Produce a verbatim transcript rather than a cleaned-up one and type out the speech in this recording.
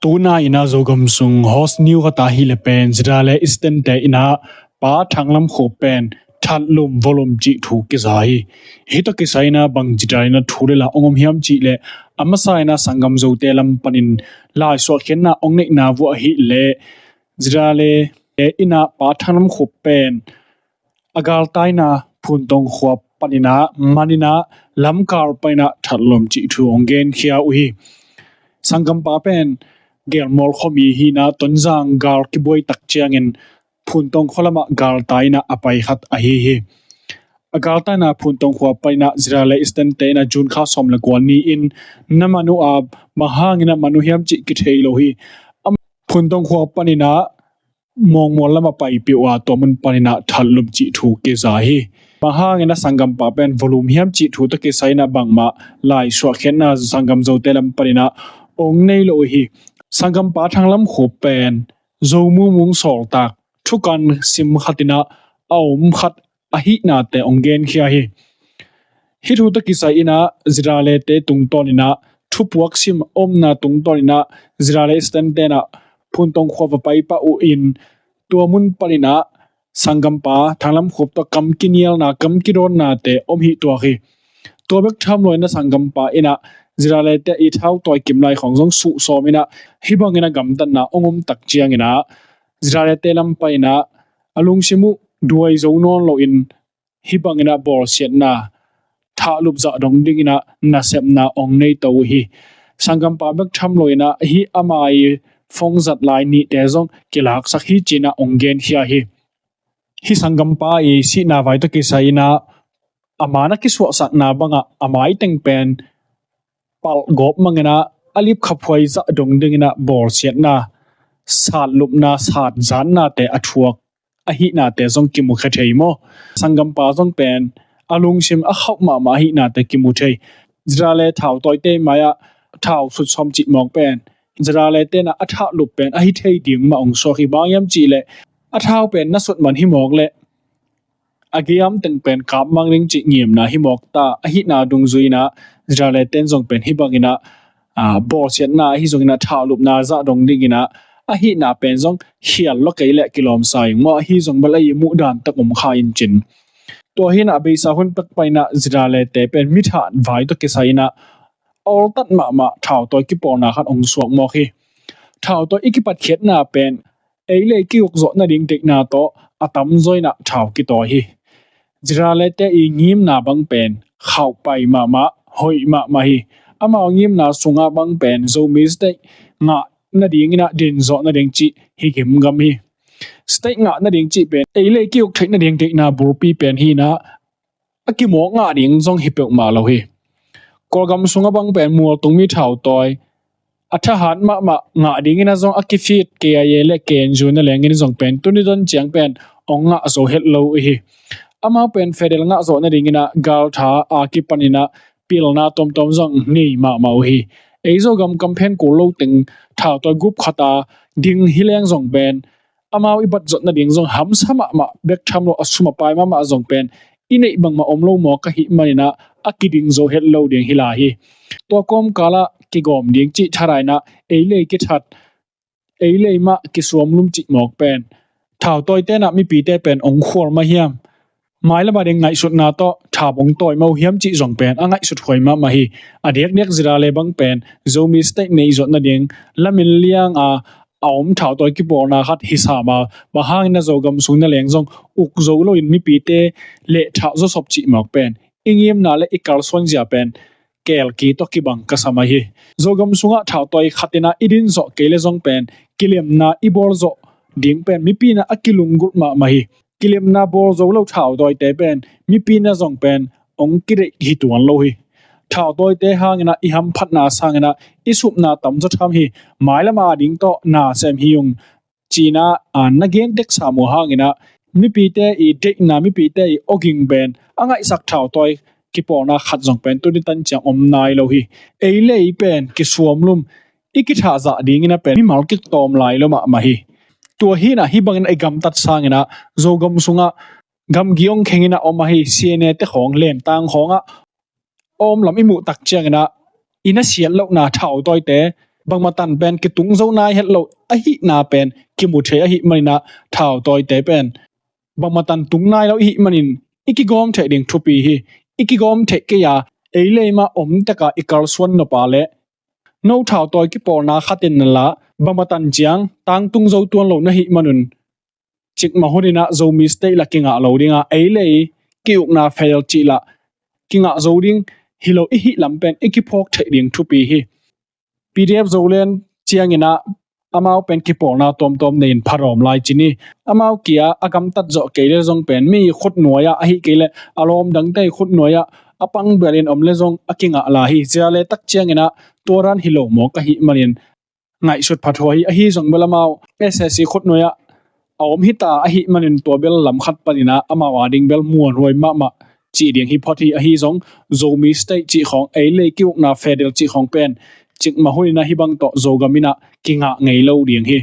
Tuna ina Zogam sung hot news khat ahi le pen Zira le Eastern te ina Pa Thanglam Khup pen thatlum volum cih thu kiza hi. Hih tawh kisai ina bang Zira ina thu le la ong om hiam cih le a masa ina sanggam Zote lam panin laisuah khiatna ong neihna vuah ahi le Zira le ina Pa Thanglam Khup pen a galtaina Phuntong khua panina manina lamkal panina thatlum cih thu ong genkhia uh hi. Sanggampa pen Gelmual khuami hina Tonzang gal kibuai tak ciangin Phuntong khua lamah galtaina a pai khat ahi hi. A galtaina Phuntong khua panina Zira le Eastern te ina June kha sawm le kua ni in na man uh a bang hangina man uh hiam cih kithei lo hi. Phuntong khua panina Mawngmual lamah paipih uh a tua mun panina thatlum cih thu kiza hi. Bang hangina sanggampa pen volum hiam cih thu tawh kisai ina bangmah laisuah khiatna sanggam Zote lam panina ong nei lo uh hi. Sanggampa Thanglam Khup pen Zo mumung sawltak thukan sim khat ina a om khat ahihnate ong genkhia hi. Hih thu tawh kisai ina Zira le te tungtawn ina thupuak sim omna tungtawn ina Zira le Eastern te ina Phuntong khua va paipah uh in tua mun panina sanggampa Thanglam Khup tawh kam kinialna kam kidawnnate om hi tuak hi. Tua bek tham lo ina sanggampa ina Zira le te i thau tawi kim lai khawng zong suhsawm ina hih bangina gamtatna ong om tak ciangina Zira le te lam panina a lungsim uh duai zo nawn lo in hih bangina bawlsiatna thahlup zah dong dingina nasepna ong nei to uh hi. Sanggampa bek tham lo ina hih ama i phone zat lai nihte zong kilaksak hi cina ong genkhia hi. Hih sanggampa i sihna vai tawh kisai ina ama na kisuahsakna bangah ama i teng pen palh gawp mangina a lipkhaphuai zah dong dingina bawlsiatna satlupna satzaannate a thuak ahihnate zong kimukhia thei maw? Sanggampa zong pen a lungsim a khauh mahmah ahihnate kimu thei. Zira le thau tawite mai-ah thau sutsawm cih mawk pen Zira le te ina a thahlup pen ahi thei ding mah ong suak hi. Bang hiam cih le a thau pen na sut man hi mawk le a giam teng pen kap mang ding cih ngimna hi mawk ta ahihna dungzui ina Zira le ten zong pen hih bangina bawlsiatna ahi zongina thahlupna zah dong dingina ahihna pen zong khial lo kei le kilawmsa ing maw? Ahi zong bel a i muh dan tak om kha in cin. Tua hina beisa hun pek panina Zira le te pen mi thah vai tawh kisai ina a oltat mahmah thau tawi kipawlna khat ong suak mawk hi. Thau tawi i kipatkhiatna pen ei le i kiuk zawh nading deihna tawh a tamzaw ina thau kitawi hi. Zira le te i ngimna bang pen khauhpai mahmah hoih mahmah hi. Amau ngimna sungah bang pen Zomi state ngah nadingina din zawh nading cih hi gimgam hi. State ngah nading cih pen ei le i kiuk theih nading deihna bulpi pen hina a kimawk ngah ding zong hi peuhmah lo hi. Kawlgam sungah bang pen mualtung mi thau tawi a thahat mahmah ngah dingina zong a kifit K I A le K N U na lengin zong pen tuni don ciang pen ong ngah zo het lo uh hi. Amau pen federal ngah zawh nadingina galtha a kipanina pilna tomtom zong nei mahmah uh hi. Ei Zogam kam phen kul lo teng thau tawi gup khat a ding hi leng zong pen amau i bat zawh nading zong hamsa mahmah bek tham lo a sum a pai mahmah zong pen i neih bangmah om lo mawk ahih manina a kiding zo het lo ding hi lai hi. Tua kawmkalah kigawm ding cih thadaina ei le i kithat ei le i mah kisuamlum cih mawk pen thau tawite ina mipite pen ong khual mah hiam? Mailam a ding ngaihsutna tawh thau ong tawi mah uh hiam cih zong pen a ngaihsut huai mahmah hi. A diakdiak Zira le bang pen Zomi state nei zawh nading lamin liang a a om thau tawi kipawlna khat hi sam a, bang hangina Zogam sung na leng zong uk zo loin mipite le thah zawsop cih mawk pen i ngimna le i kalsuanzia pen kelki tawh kibang ka sam ahi. Zogam sungah thau tawi khat ina i din zawh kei le zong pen kilemna i bawl zawh ding pen mipi ina a kilunggulh mahmah hi. Kilemna bawl zo lo thau tawite pen mipi ina zong pen ong kideih hi tuan lo hi. Thau tawite hangina i hamphatna sangina i supna tamzaw tham hi. Mailam a ding tawh na sem hi ung cina na gen tek sam uh hangina mipite i deihna mipite i awging pen a ngaihsak thau tawi kipawlna khat zong pen tuni tan ciang om nai lo hi. Ei le i pen kisuamlum i kithahzah dingina pen mimal kitawm lai lo mahmah hi. Tua hina hih bangina i gamtat sangina Zogam sungah gamgi ong khengina om ahi C N A te khawng lentang khawngah a om lam i muh tak ciangina i na siat lohna thau tawite bangmah tan pen kitung zo nai het lo ahihna pen kimu thei ahih manin ah thautawite pen bangmah tan tung nai lo ihih manin i kigawm theih ding thupi hi. I kigawm theih kei a ei lei mah om tek a i kalsuan nop a leh no thautawi kipawlna khat in na la bangmah tan ciang tangtung zo tuan lo na hih manun cikmah hun in ah Zomi State lah kingah lo ding a ei lei ki-ukna federal cih lah kingah zo ding hi lo ihih lam pen i kiphawk theih ding thupi hi. PDF Zoland ciangin ah amau pen kipawlna tuamtuam nei in pha dawm lai ci ni. Amau kia a gamtat zawh kei leh zong pen mi khutnuai ah ahih kei leh a lawm dangte khutnuai ah a pang bel in om leh zong a kingah lai hi. Zia leh tak ciangin ah tua dan hi lo mawk ahih manin ngaihsut pha thuah hi. Ahi zong bel amau SAC khutnuai ah a om hi ta ahih manin tua bel lam khat panin ah amau a ding bel muanhuai mahmah cih ding hi phot hi. Ahi zong Zomi State cih khawng ei lei ki-ukna federal cih khawng pen cikmah hun in ah hih bang tawh Zogam in ah kingah ngei lo ding hi.